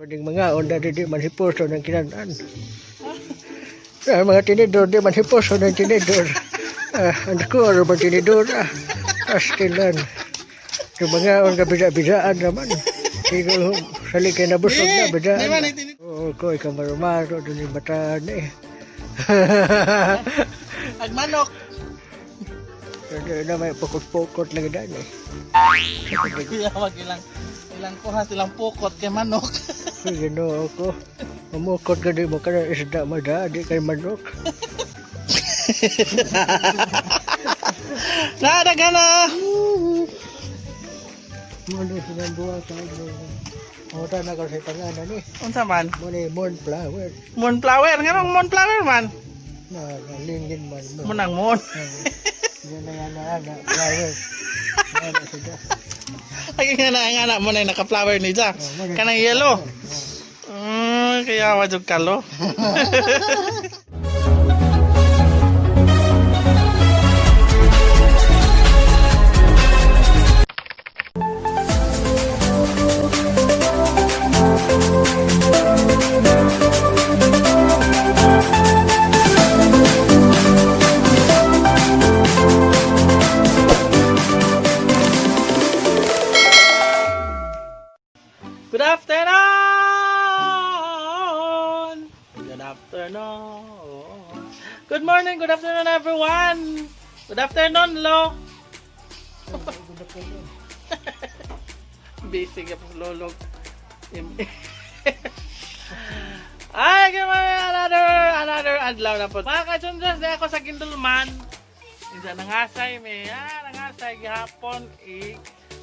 Pwedeng mga onda di man hiposo ng kinanan. Ah, mga tinidor di man hiposo ng tinidor. Ah, ang ko ano ba tinidor ah. Astilan. Yung mga on kabida-bidaan naman. Siguro sali kay nabusog na bidaan. Di man itinit. Oo, ko ikaw marumaro dun yung bataan eh. Ag manok. Hindi na may pukot-pukot lagi daan eh. Kuya wag ilang ilang kuha silang pukot kay manok. Ay, Ginoo ko. Mamukot ka di mo ka na isda mo da, di kay manok. Nadaga na. Muna silang buwa sa ano. Ang na ko sa pangalan eh. Unsa man? Muna yung moonflower. Moonflower nganong moonflower man? Na, nalingin man mo. Munang moon. Yan na yan na, na, flower. Ano sila. Ay nga na mo na yung naka-flower ni Jack. Kanang yellow. Kaya wajog kalo. Good afternoon! Good afternoon. Good morning, good afternoon everyone. Good afternoon, Lo. Busy ka po, lolog. Ay, good morning, another adlaw na po. Mga kachunjas, di ako sa Gindulman. Isa nangasay mi, nangasay gihapon i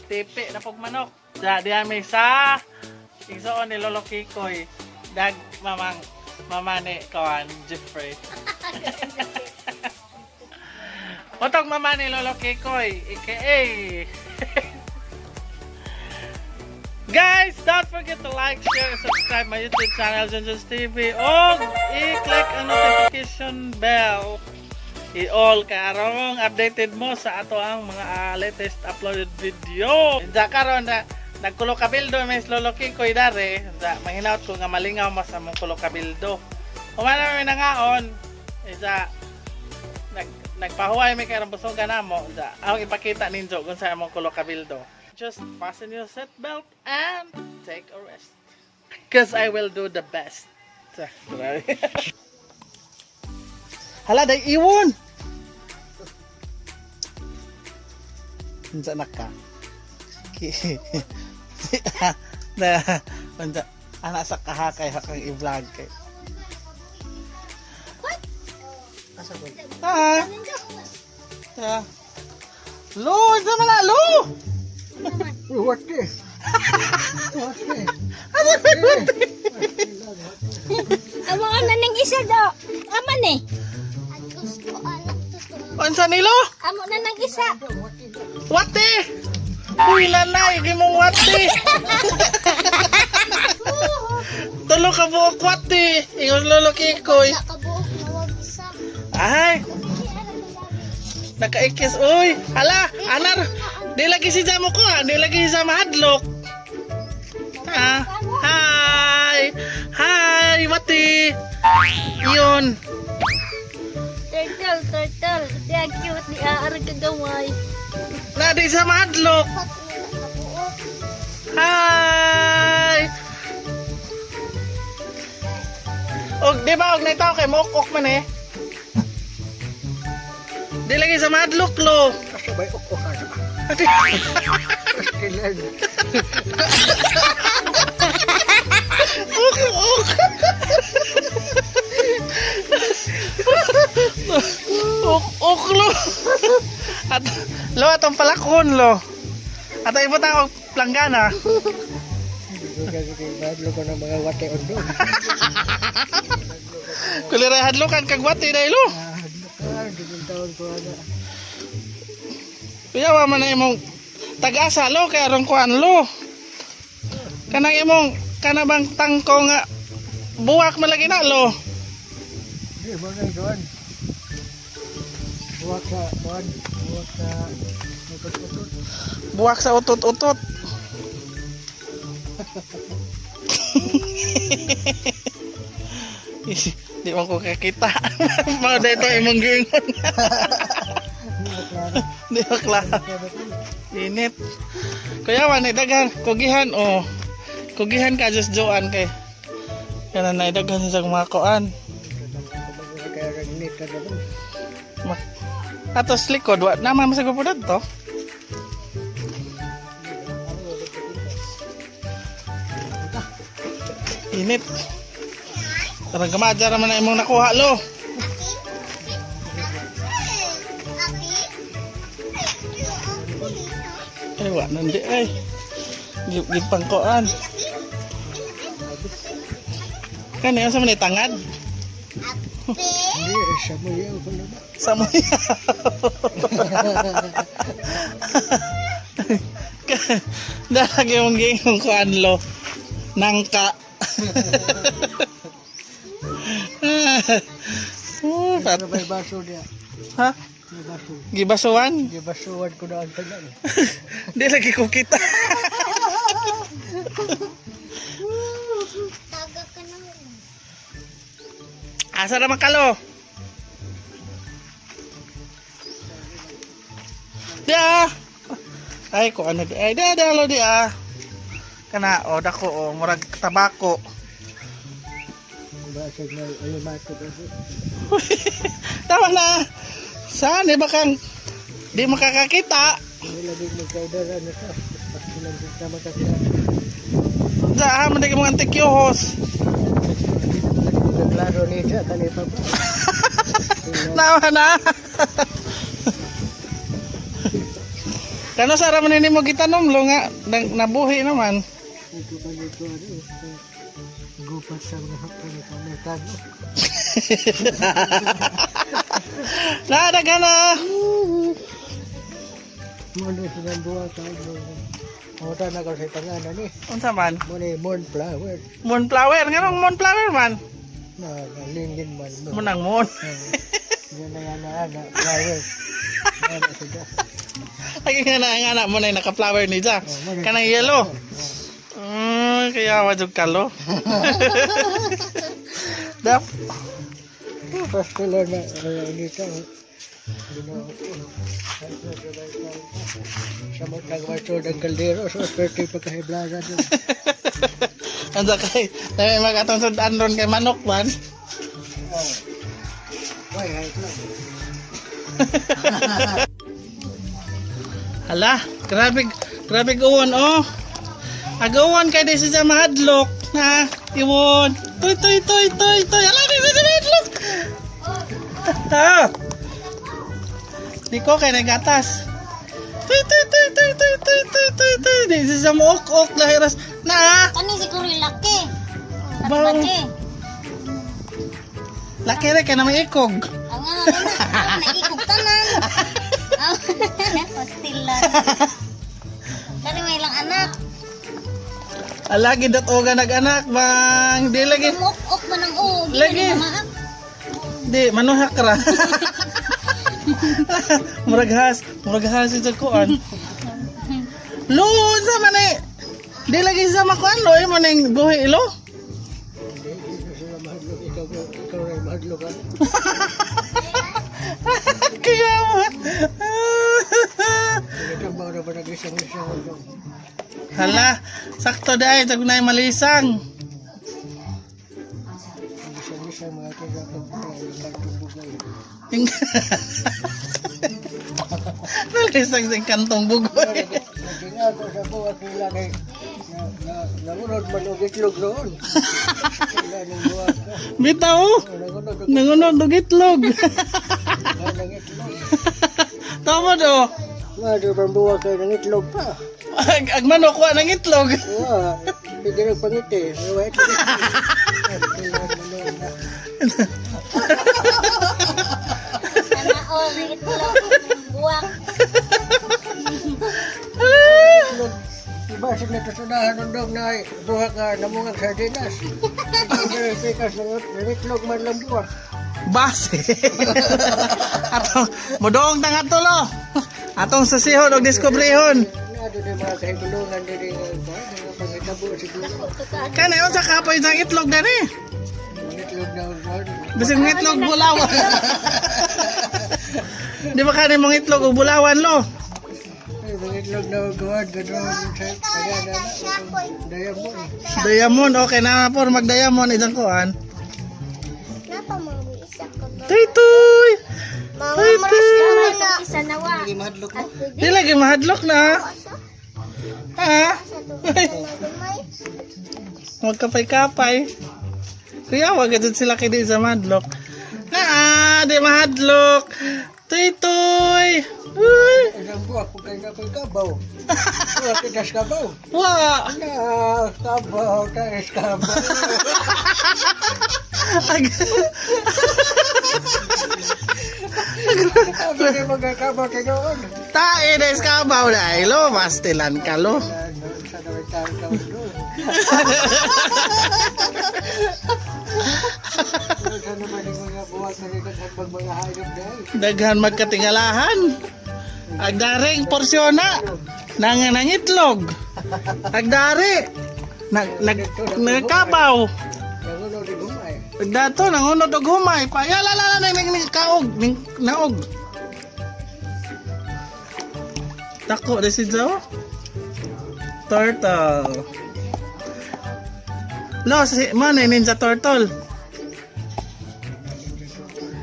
tipi na pog manok. Sa di ami sa igsoon ni Lolo Kikoy dag mamang mama ni kuan Jeffrey. Otog mama ni Lolo Kikoy, aka. Guys, don't forget to like, share, and subscribe my YouTube channel, Junjun's TV. Og i-click ang notification bell. I-all kay arong updated mo sa ato ang mga latest uploaded video. Unsa karon na nagkulo kabildo may Lolo Kikoy dare, unsa mahinaot ko nga malingaw mas among kulo kabildo. Humana mi nangaon, isa nagpahuway mi kay aron busogan namo, unsa akong ipakita ninyo kung sa among kulo kabildo. Just fasten your seatbelt and take a rest. 'Cause I will do the best. Grabe. Hala, day iwon! Unsa na ka? Na, unsa, ana sa kahakay hakang i-vlog kay. Asa ko? Ah! Yeah. Lo, unsa man na, lo? Uy, what this? What this? Ano ba yun? Amo ka na ning isa daw. Aman eh. Unsa ni lo? Amo na nang isa. Wate! Uy, lanay, gimong wate! Tulo ka buok wate! Ingon Lolo Kikoy. Nakabuok na wag isa. Ay, nakaikis. Uy, hala, anar. Di lagi si Jamo ko, ah. Di lagi si mahadlok. Ha? Hi! Hi, wati! Yun. Turtle, turtle. Di ang cute ni aar kagamay. Na, di sa mahadlok. Hi! Og di ba og naitaw kay mokok man eh. Di lagi sa mahadlok lo. Asa ba yung ok ka na? Astilan. Ok ok. Ok ok lo. At lo atong palakon lo. At ibutang og planggana. Hindi ko kasi kay Badlo ko ng mga wate ondo. Kulira hadlokan kag wati dai lo. Ah, hadlo ka. Hindi ko taon ko ana. Kuya wa man na imong tag-asa lo kay aron kuan lo. Kanang imong kana bang tangko nga buwak man lagi na lo. Hindi mo na ikuan. Buwak sa kuan. Buwak sa utot-utot. Buwak sa utot-utot. Di man ko kakita. Mao da ito imong giingon. Di ba klaro? Init. Kuya wan daghan kugihan oh. Kugihan ka just joan kay. Kana na daghan sa mga kuan. Kaya init ka naman. Atos likod wa naman masagod po to. Init. Tarang gamadya naman na imong nakuha lo. Ay, wa nandi ay. Gipangkoan. Kani asa man ni tangad? Hindi, samuyaw ko na ba? Samuya. Dalagi mong gingong kuan lo. Nangka. Oh, pat. Pero may baso niya. Ha? May baso. Gibasuan? Gibasuan ko na ang tanan. Di lagi ko kita. Taga ka na. Asa naman kalo? Di ah. Ay, ko ano di. Ay, di, di, lo di ah. Kana, oh, dako, oh, murag tabako. Basag na alimato kasi. Tama na. Saan, eh, bakang di makakakita. Hindi lagi magkaidara na sa. Pasilang sa makakita. Sa, ah, mandag mo antikyuhos. Klaro niya kanina pa. Tama na. Kano sa raman ni mo gitanom lo nga nabuhi naman. Ito pa nito ano eh. Gupat sa mga hapon sa merkado. Nadaga na. Muna silang buwa ka. Ang na ko sa pangalan ni. Unsa man? Muna yung moonflower. Moonflower nganong moonflower man? Na nalingin man mo. Munang moon. Yan na yan na na flower. Yan na sila. Ay nga na mo na yung naka-flower ni Ja. Kanang yellow. Kaya wajud kalo. Dap. Pastilan na dito. Ginoo ko. Sa mga nagmacho ng kaldero, so swerte pagkahiblagan yun. Anda kay dami magatong sudan ron kay manok man. Ay, ay, lang. Hala, grabe grabe uwon oh. Agawan kay di siya mahadlok na iwon. Toy toy toy toy toy. Hala di siya mahadlok. Ha. Di ko kay nagatas. Toy toy toy toy toy toy toy toy toy. Di siya mo ok ok lahiras na. Kani siguro yung laki. Bang. Laki. Laki ra kay na may ikog. Ang ano na, naikog tanan. Pastilan. Kani may ilang anak. Alagi dat oga nag-anak bang. Di lagi. Muk-ok man ang og. Lagi. Di manuhak ra. Murag has, murag has ito kuan. Lo, unsa man eh? Di lagi sa makuan lo, imo ning buhi ilo. Hindi, hindi na sila mahadlok. Ikaw, ikaw rin mahadlok. ah. Kaya mo. Nagtambaw na ba nag-isang-isang ito? Hala, sakto dai tag nay malisang. Isang-isang mga taga-pagkain. Nalisang sing kantong bugoy. Nagtinga ko sa buwak nila kay nangunod man og itlog noon. Wala nang buwak ka. Bitaw, Nangunod og nangunod og itlog. wala nang itlog. Tama do. Wala bang buwak kay nang itlog pa. Ag, ag manok wa nang itlog. Wa, hindi nang pangiti. Wa itlog. Ana o, may itlog. Buwak. Iba sila tusunahan ng dog na buhak nga namungag sardinas. Hindi rin pikas ng itlog man lang buwak. Base. Atong mudong tang ato lo. Atong susihon og diskubrihon. Ano din mga kahibulungan din mga pangiti. Nahitabo siguro. Dako to ka. Kani unsa kapoy sa itlog dani? Mangitlog na ulan. Bisag mga itlog bulawan. Di ba kani mga itlog og bulawan lo? Ay, mangitlog na ulan. Ganun sa kaya na na. Diamond. Diamond, okay na por mag diamond isang kuan. Napa mami isa ko ba? Tuy tuy. Mama Tuy tuy. Isa nawa. Hindi mahadlok mo. Di lagi mahadlok na. Asa? Ha? Asa to? Gamay. Magkapay-kapay. Kuya, wag gud sila kay di sa mahadlok. Na, di mahadlok. Tuy tuy. Uy. Isang buwak kung kayo na ko'y kabaw. Buwak kitas kabaw. Wa. Na, kabaw, tais kabaw. Sabi ni mga kabaw tinuon. Tae des kabaw dai lo, pastilan ka lo. Ano, sa naman tayo kabaw doon. Sa naman yung mga buwak na rin at mga hayop dahil. Daghan magkatingalahan. Agdaring porsyon na. Nanganangitlog. Agdari. Nag nag nagkabaw. Nangulo di gumay. Dato nangunod og humay. Pa ya la la la ning ning kaog ning naog. Tako de si Joe. Turtle. Lo si man eh, ninja turtle.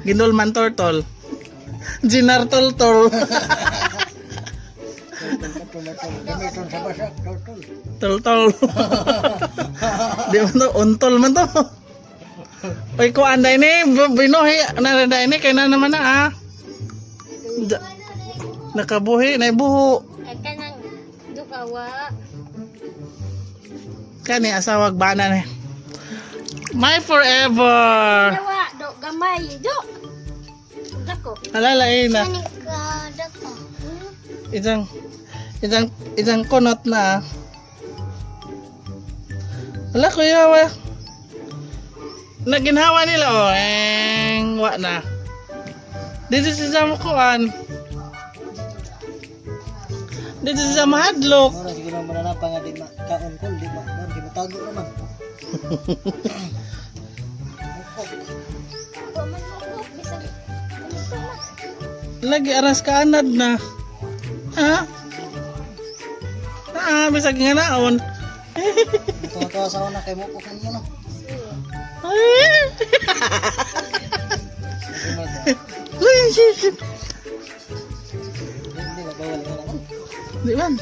Gindulman turtle. Ginar turtle. Gamiton sa basak, totol. Turtle. Di man to untol man to. Oy kuan day ni binuhi na day ni kay na naman na ah. Nakabuhi na buho. Ay kanang dukawa. Kani asawag bana ni. My forever. Nawa do gamay do. Dako. Alala eh na. Ani ka dako. Isang isang isang kunot na. Ah. Ala kuya wa. Naginhawa nila oh. Eng wa na. Dito sa kuan. Dito sa mahadlok. Mura siguro mananapa nga di makaon ko, di ma, di matago naman. Wa man mo bisag ano to man. Lagi aras kaanad na. Ha? Ah, bisag nga naon. Tuwa-tuwa sa una kay mo kukan mo no. Ay! Uy, shit, shit. Hindi ba bawal ka naman? Di man.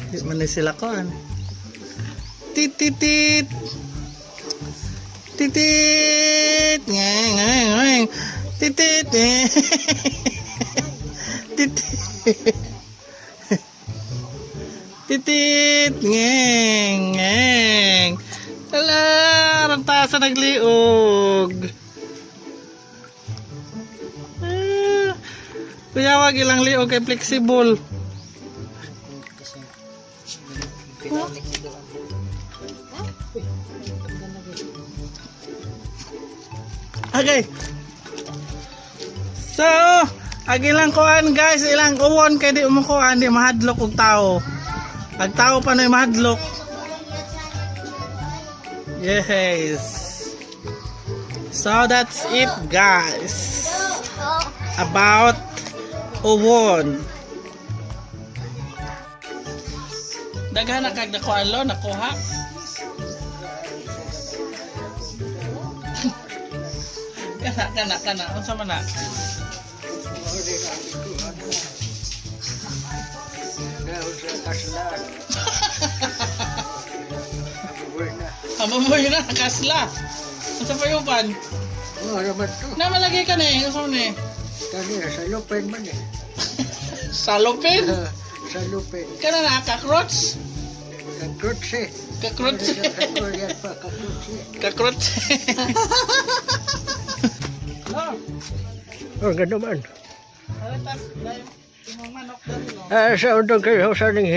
Di man na sila koan. Tit tit tit. Tit tit. Ngeng ngeng ngeng. Tit tit. Eh. Tit tit. Tit tit. Ngeng ngeng. Ala, rantasa nagliog. Ah, kuya, wag ilang liog kay flexible. Kasi pinalik nito. Okay. So, ang ilang kuan guys, ilang uwon kay di mo kuan di mahadlok og tao. Ang tao pa na mahadlok. Yes. So that's it guys. About uwon. Daghan na kag nakuan lo, nakuha. Kana kana kana unsa man na? Dahil sa kaslaan. Buhay na. Amamoy na kasla. Unsa pa yung pan? Oh, naman to. Na malagay ka na eh. Unsa man eh? Kani sa lupin man eh. Salopin? Ah, sa lupin. Kana na cockroach? Kakrutse. Cockroach. Sa Korean pa, kakrutse. Cockroach. Oh, ganun man. Ah, sa undong kayo, sa ning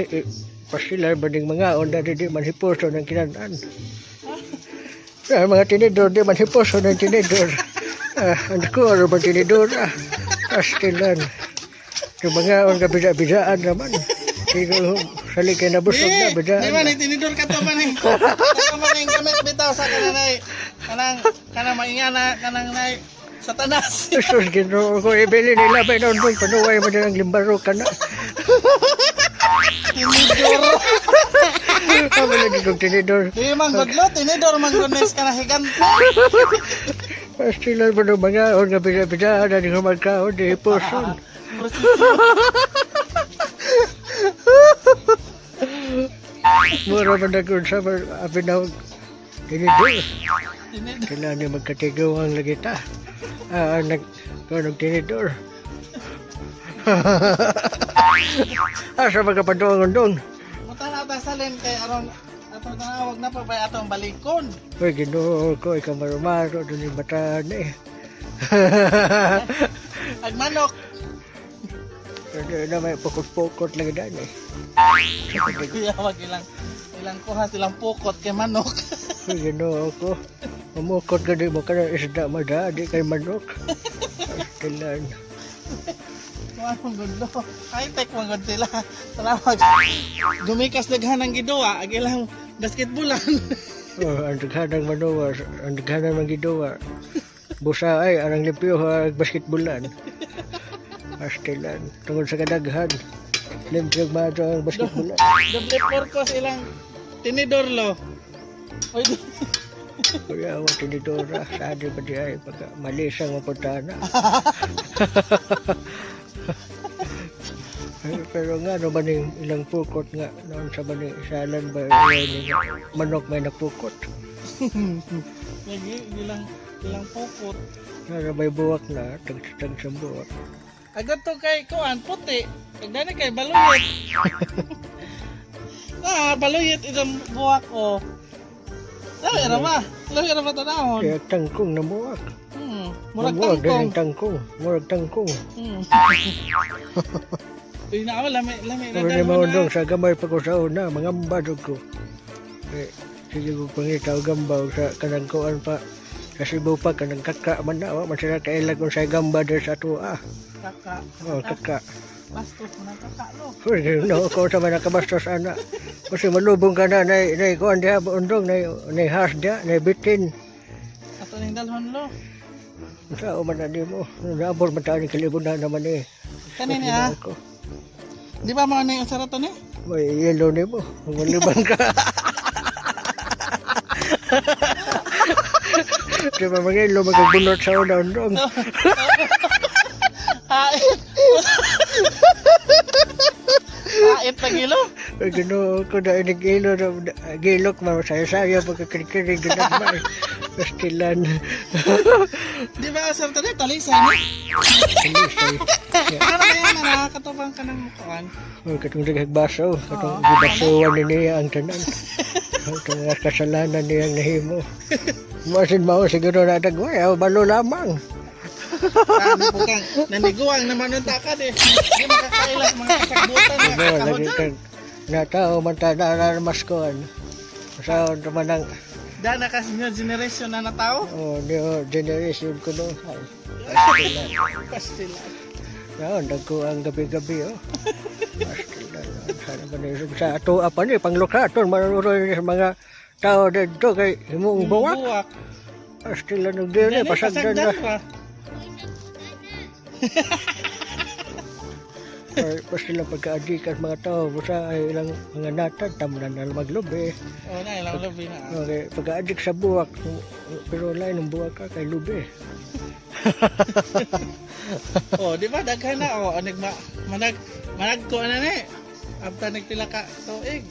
pasilar ba ning mga onda di man hiposo ng kinanan. Ah, mga tinidor di man hiposo ng tinidor. Ah, ang ko ba tinidor ah. Pastilan. Yung mga ang kabida-bidaan naman. Siguro, sali kay nabusog na, Di, bidaan. di man, tinidor ka to man eh. Kato man yung gamit bitaw sa kanang nay. Kanang, kanang maingana, kanang nay. Satanas. Jesus, Ginoo ko, ibili nila ba noon doon, panuway mo din ang limbaro ka na. Tinidor. Kami lagi kong tinidor. Di man gudlo, tinidor man goodness ka na higante. Pastilan mo ng mga on nga bida-bidaan na di humagkaon, di hipuson. Mura man na kung sa abinawag tinidor. Tinidor. Kailangan niya magkatigaw ang lagita. Ah, nag, kung tinidor. Asa magkapaduang undong? Muta na ata salin kay aron atong tanawag na pa ba atong balikon. Uy, Ginoo ko, ikaw marumaro, doon yung bataan eh. Ag manok. Ano na may pukot-pukot lang daan eh. Kuya wag ilang ilang kuha silang pukot kay manok. Uy, Ginoo ko. Mamukot ka di mo ka na isda mo da, di kay manok. Kailan. Kuha mong gudlo. High tech man gud sila. Tanawag. Gumikas daghan ang giduwa ag ilang basketballan. Oh, ang daghanang manuwa, ang daghanang magiduwa. Busa ay, arang limpyo ha, basketbolan. Astilan, tungod sa kadaghan. Limpyo mato ang basketbolan. Doble purpose ilang tinidor lo. Oy, Kuya, ako tinidora, sa di ba di ay, pagka malisang mapunta na. Pero nga, no ba ning ilang pukot nga, noon sa ba ni salan ba, ay, ni manok may napukot. lagi ilang ilang pukot. Nara may buwak na, tag-tag sa buwak. Agad to kay kuan puti. Agdani kay baluyot. Ah, baluyot itong buwak ko. Lahi ra ba? Lahi ra ba tanahon? Kaya tangkong na buwak. Murag Nabuwak din tangkong. ang tangkong. Murag tangkong. Uy, na lami lami na Pero ni dalhon na. maundong sa gamay pa ko sa una, mga ambadog ko. Eh, sige ko pangita og gamba og sa kanang kuan pa. Sa Cebu pa, kanang kaka man na, wa man sila kailag kung sa gamba diri sa ato ah. Kaka. Oh, kaka. Bastos mo ng kaka lo. Uy, no, ko sa mga nakabastos ana. Kasi malubong ka na, nay, nay, kuan diha, undong, nay, nay has diha, nay bitin. Ato ning dalhon lo. Sa man na nimo, naabot man tayo ni kalibon na naman eh. Kani niya. Ako. Di ba mao ni unsa ra to ni? May yellow nimo, malibang ka. Di ba mga yellow magagbunot sa una undong. Hait. Hait lagi lo. Ay, Ginoo ko na inigilo na gilok man saya-saya pagkakrikirig na man. Pastilan. Di ba unsa ra to ni? Talisay ni. Talisay. Ano ba yan? Nakakatubang ka ng kuan. Oh, katong naghagbaso, katong gibasuan ni niya ang tanan. Katong mga kasalanan niyang nahimo. Masin mao siguro na tagway, aw balo lamang. Ano po kang naniguang naman ng takad eh. Hindi makakailas mga kasagbutan mga Ano, kakahod lagi dyan. kang natao man ta na maskoan. Sa naman ang Da na kasi new generation na natao. oh, new generation ko no. Ay, Pastilan. Pastila. Naon, dagko ang gabi-gabi oh. Pastilan. Sana ba ni sa ato apa ni panglukaton manuroy ni sa mga tao dito kay himong buwak. Buwak. Pastilan og dili Dili, pasagdan na. pa. Ay, Pastilan pagkaadikan mga tao busa ay ilang mga natad tamunan na maglubi. Oh, na ilang lubi na. Okay, pagka-addict sa buwak, pero lain ng buwak ka kay lubi. Oh, di ba daghan na oh, nagma manag manag ko na ni. After nagpila ka tuig.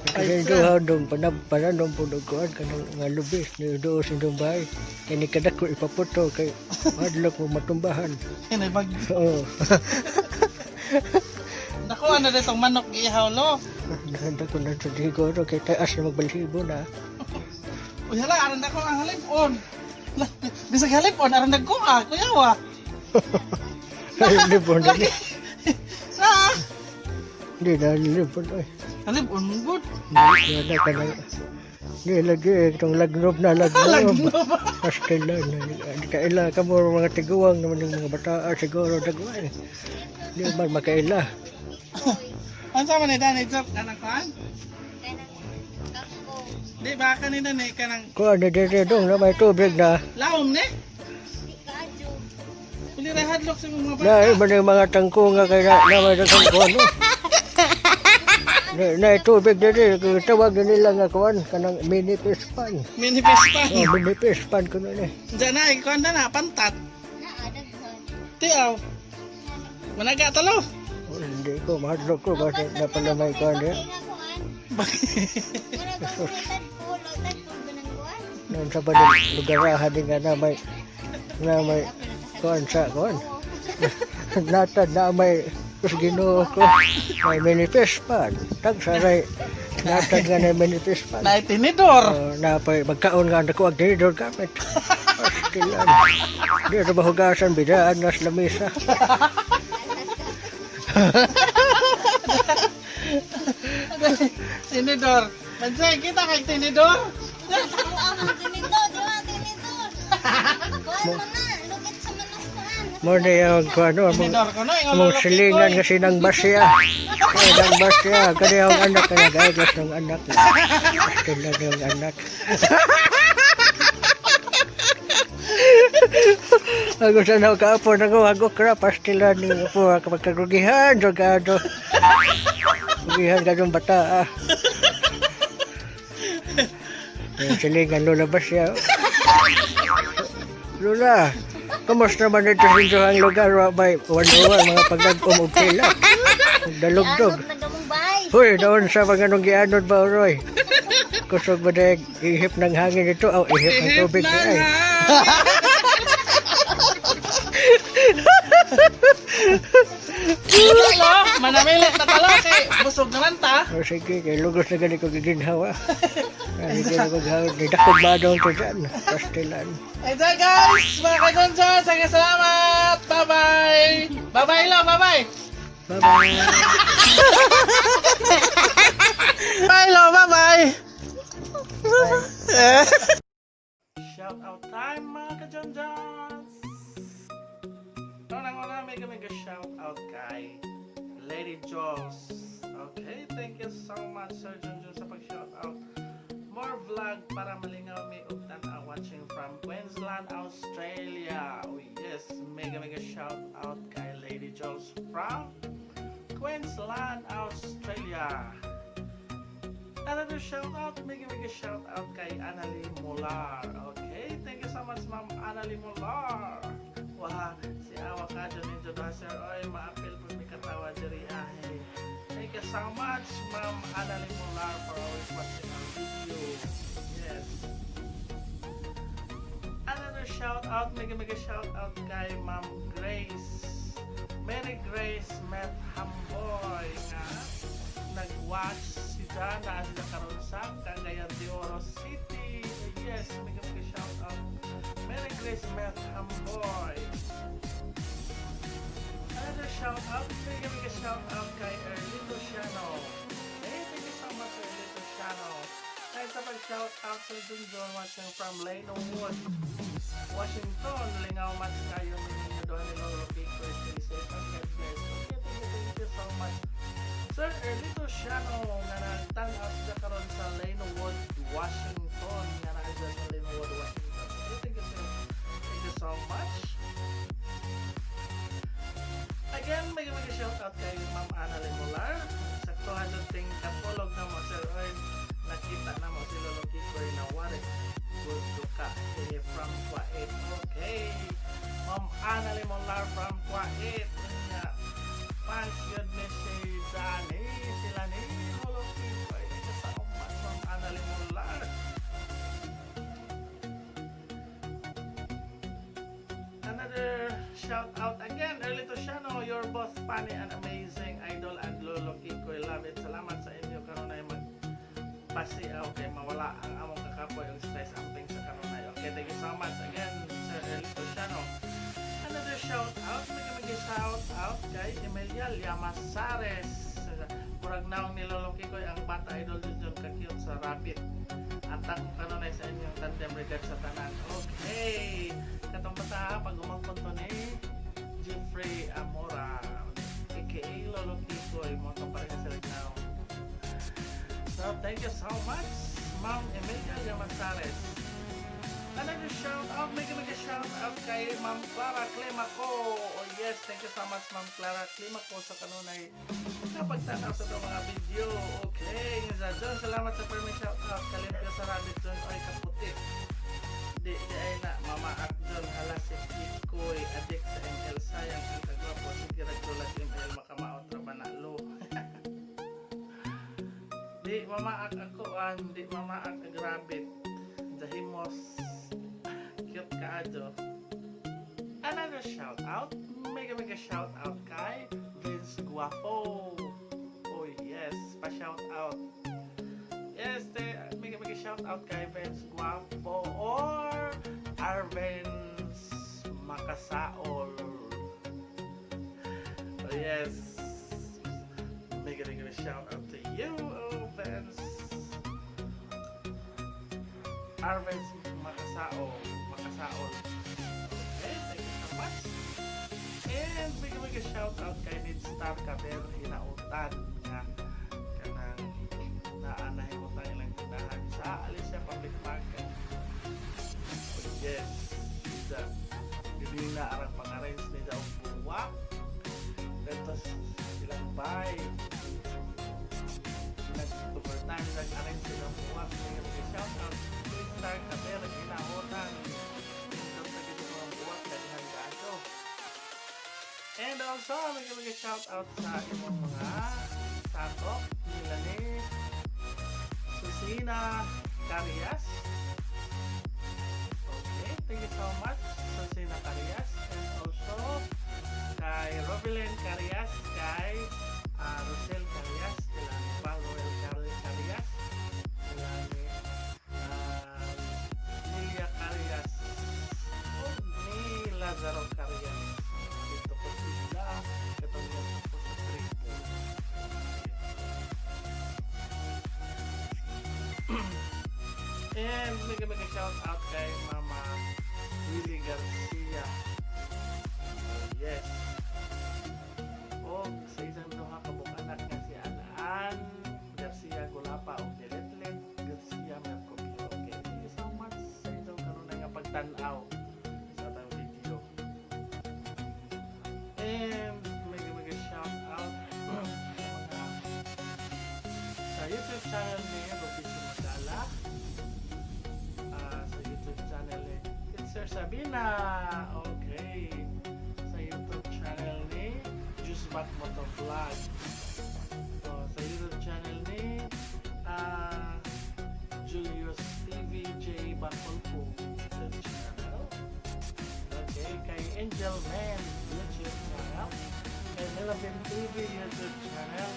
Kasi duha dong panab pananom po dong kuan kanang nga lubi ni do sa dong bahay. Kay ni kadako ipaputo kay madlok mo matumbahan. Kini bag Oo. Dako ano ditong manok gihaw lo. Nahanda ko na sa siguro kay taas na magbalhibo na. Uy hala aron dako ang halipon. Lah, bisag halipon aron dagko ah, kuyawa. Ay, libon na ni. Sa Hindi na libon ay. halipon good. Hindi na ka na Di lagi itong lagnob na lagnob. Pastilan. Di kaila kamo mga tiguang naman yung mga bataa siguro dagway. Di man makaila. Unsa man ni Dani Jok kanang kuan? Kanang kangkong. Di ba kanina ni kanang Kuan ni diri dong na may tubig na. laom ni? Di kaadyo. Pili ra hadlok sa mga bata. Na iba na yung mga tangko nga kay na may daghang kuan no. Na tubig diri tawag na nila nga kuan kanang mini fish pan. Mini fish pan. Oh, mini fish pan kuno ni. Diyan na kuan na na pantat. Naa daghan. Tiaw. Managa talo. Oh, hindi ko mahadlok ko basta na pala may kuan Bakit eh. nga kuan? Murag ang tadpol o tadpol ba ng kuan? Noon sa ba lugarahan din nga na may kuan sa kuan. Natad na may kus Ginoo ko may mini fish pan. Tagsaray natad nga na mini fish pan. Na tinidor. Oh, na pa magkaon nga nako ang tinidor gamit. Pastilan. Di na mahugasan bidaan nas lamisa. Tinidor. Mansay kita kay tinidor. Oo, ang tinidor, di ba tinidor? Kuan mo na, lugit sa manas kuan. Mo na yung kuan no, among Tinidor ko no ingon among lolo silingan Kikoy. nga sinang basya. Ay, nang basya. Kani ang anak kaya gaiglas ng anak. Pastilan yung anak. Ako sa na kaapon ako ako kra pastilan ni po pagkagugihan jogado. Gugihan ka yung bata ah. Yung silingan Lola Basya. Lola, kamusta man ito sa inyong lugar? Wa may wanuwan mga pagdagom og pilak. Dalugdog. Anod na gamong bay. Hoy, doon sa mga nung gianod ba, Roy? Kusog ba dahil ihip ng hangin ito? O, ihip ng Ihip tubig. ng Ay. hangin. Lo, manamilit na talo kay busog naman ta. O sige, kay lugos na ganit ko giginhawa. Ay, sige na kong Didakog ba doon ko dyan? Pastilan. Ito guys, mga kajonjon, sige salamat. Bye-bye. Bye-bye lo, bye-bye. Bye-bye. Bye lo, bye-bye. Shout out time mga kajonjons. Unang-una, mega mega shout out kay Lady Jules. Okay, thank you so much Sir Junjun sa pag-shout out. More vlog para malingaw mi og tan-aw watching from Queensland, Australia. Oh yes, mega mega shout out kay Lady Jules from Queensland, Australia. Another shout out, mega mega shout out kay Annalie Molar. Okay, thank you so much, Ma'am Annalie Molar. Wah, si awa ka dyan ninyo doha sir. Oy, maapil po mi katawa diri ahe. Thank you so much, Ma'am Annalie Molar, for always watching our video. Yes. Another shout out, mega mega shout out kay Ma'am Grace. Mary Grace Met Hamboy nga nag-watch si Jana sila karon sa Cagayan de Oro City. Yes, mega mega shout out. Mary Grace Met Hamboy. Another shout out, mega mega shout out kay Erlito Shano. Hey, thank you so much, Erlito Shano. Thanks sa pag-shout out sa Junjun watching from Lane Wood, Washington. Lingaw mas kayo ninyo doon ni Lolo Pico. Stay safe and God bless. Okay, thank you so much. Sir Erlito Shano nga nagtanaw sila karon sa Lanewood, Washington. Nga naa sa Lanewood, Washington. Okay, thank you, sir. Thank you so much. Again, may mega shout out kay Ma'am Ana Lemolar. Sakto ting kapulog na mo sir oy nakita na mo si Lolo Kikoy na wari. Good to ka eh, from Kuwait. Okay. Ma'am Ana Lemolar from Kuwait. Nga fans yun ni si Johnny. Sila ni Lolo Kikoy. Thank you so much, Ma'am Ana Lemolar. Another shout out again, Early Tosiano, you're both funny and amazing, idol and Lolo Kikoy. Love it. Salamat sa inyo kanunay mag pasiaw kay mawala ang among kakapoy ang stress amping sa kanunay. Okay, thank you so much again, Sir Early Tosiano. Another shout out, mega mega shout out kay Emilia Llamazares. Murag naong ni Lolo Kikoy ang bata idol dyan ka-cute sa rabbit. Atak ko kanunay sa inyong tandem, regards sa tanan. Okay. Katong bata, pag umangkon to ni Jeffrey Amora, aka Lolo Kikoy, mo itong pareha sila now. So, thank you so much, Ma'am Emilia Llamazares. Another shout out, mega mega shout out kay Ma'am Clara Climaco. Oh yes, thank you so much, Ma'am Clara Climaco, sa kanunay kapagtanaw sa itong mga video. Okay, sa John, salamat sa permi shout out. Kalimpyo sa rabbit John, oy kaputi. Di, di ay na, mamaak John, hala si Kikoy, adik sa ML, sayang ang kagwapo, sige ragdulag ML, makamaot ra ba na lo. Di mamaak ako an, di mamaak ang rabbit. Jahimos, cute kaayo. Another shout out, mega mega shout out kay Vince Guapo. Oh yes, pa shout out. Yes, mega mega shout out kay Vince Guapo or Arvens Makasaol. Oh yes. Mega mega shout out to you, oh Vince. Arvens Makasaol. Makasaol. Okay, thank you so much. And mega mega shout out kay Nid Star Kaber Hinautan nga kanang naa nahimutan ilang tindahan sa Alicia Public Market. Oh yes, Nida. Dili na arang pang-arrange nila og buwak. Dito ilang bay. Nag-overtime, nag-arrange silang buwak. Mega mega shout out Nid Star Kaber Hinautan. Nindot na gid ang buwak daghan kaayo. And also, mega mega shout out sa imong mga sakop nila ni Susina Carias. Okay, thank you so much, Susina Carias. And also, kay Robilyn Carias, kay Rosel Carias, kila ni Valuel Carias, kila ni Lilia Carias, o ni Lazaro Carias. Dito ko sila, katong ko sa tripo. And mega mega shout out kay Mama Willie Garcia. Oh, yes. O sa isang duha ka anak nga si Anaan Garcia Gulapa o Niletlet Garcia Mercopio. Okay, thank you so much sa inyong kanunay nga pagtan-aw sa atong video. And mega mega shout out sa mga sa YouTube channel ni Robinson Magala, sa YouTube channel ni Teacher Sabina. Okay. Sa YouTube channel ni Jusbat Motovlog. Oh, sa YouTube channel ni Julius TV J Bacolco YouTube channel. Okay, kay Angel Man YouTube channel. Kay Melavin TV YouTube channel.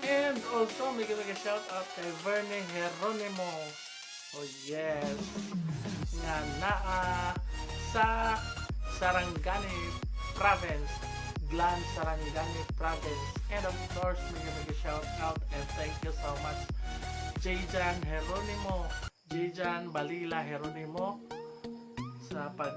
And also, mega mega shout out kay Verne Geronimo. Oh yes. Nga naa sa Sarangani Province. Glan Sarangani Province. And of course, mega mega shout out and thank you so much, Jayjan Geronimo. Jayjan Balila Geronimo sa pag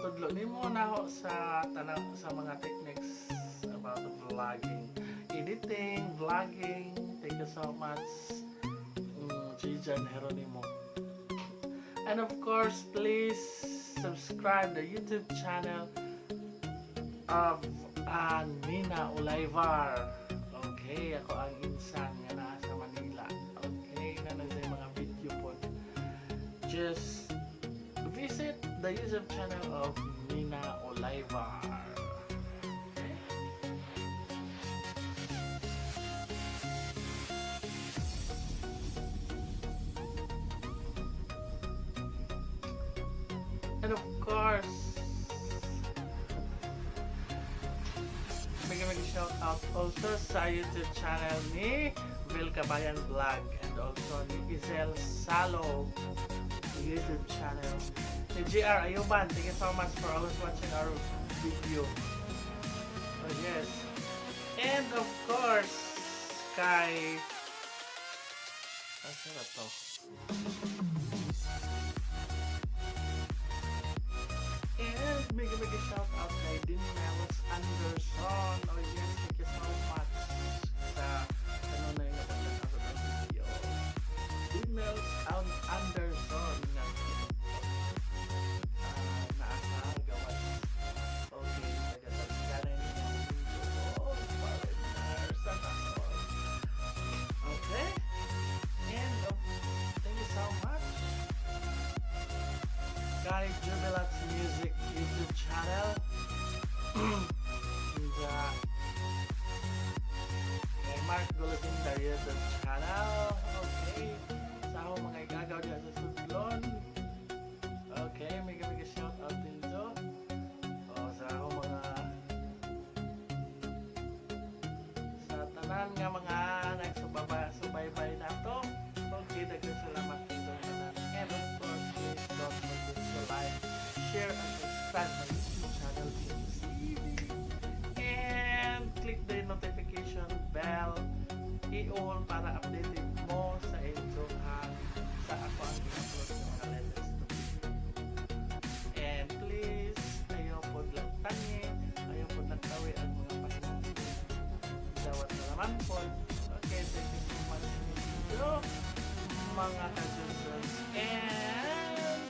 tudlo nimo naho sa tanang sa mga techniques about vlogging, editing, vlogging. Thank you so much, Jayjan Geronimo. And of course, please subscribe the YouTube channel of Nina Olaivar. Okay, ako ang insan nga naa sa Manila. Okay, na na sa mga video po. Just visit the YouTube channel of Nina Olaivar. Okay? And of course, mega mega shout out also sa YouTube channel ni Vil Kabayan Vlog and also ni Izel Salo YouTube channel. Ni GR Ayuban, thank you so much for always watching our video. Oh yes. And of course, kay Asa ra to? And mega mega shout out kay Dean Melos Anderson. Oh yes, thank you so much sa ano na yung napagtan sa video. Dean Melos Anderson na naa sa gawas. Okay, taga-tagkanan niya video. Oh, foreigner. Sana all. Okay. And thank you so much kay Jubilats Music YouTube channel. And kay Mark Golosinda YouTube channel. Okay. Sa akong mga igagaw diya sa Sudlon. Okay, mega mega shout out din to. Oh, sa akong mga sa tanan nga mga nagsubaba subaybay nato. Okay, daghang salamat dito tanan. And of course, please don't forget to like, share, and subscribe my YouTube channel, TV. And click the notification bell i-all para updated mo sa inyong sa ako ang i-upload ng mga latest video. And please, ayaw po lang tangi, ayaw po lang tawi ang mga pahinanti. Dawat na naman po. Okay, thank you so much ninyo, mga ka. And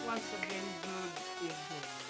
once again, good evening.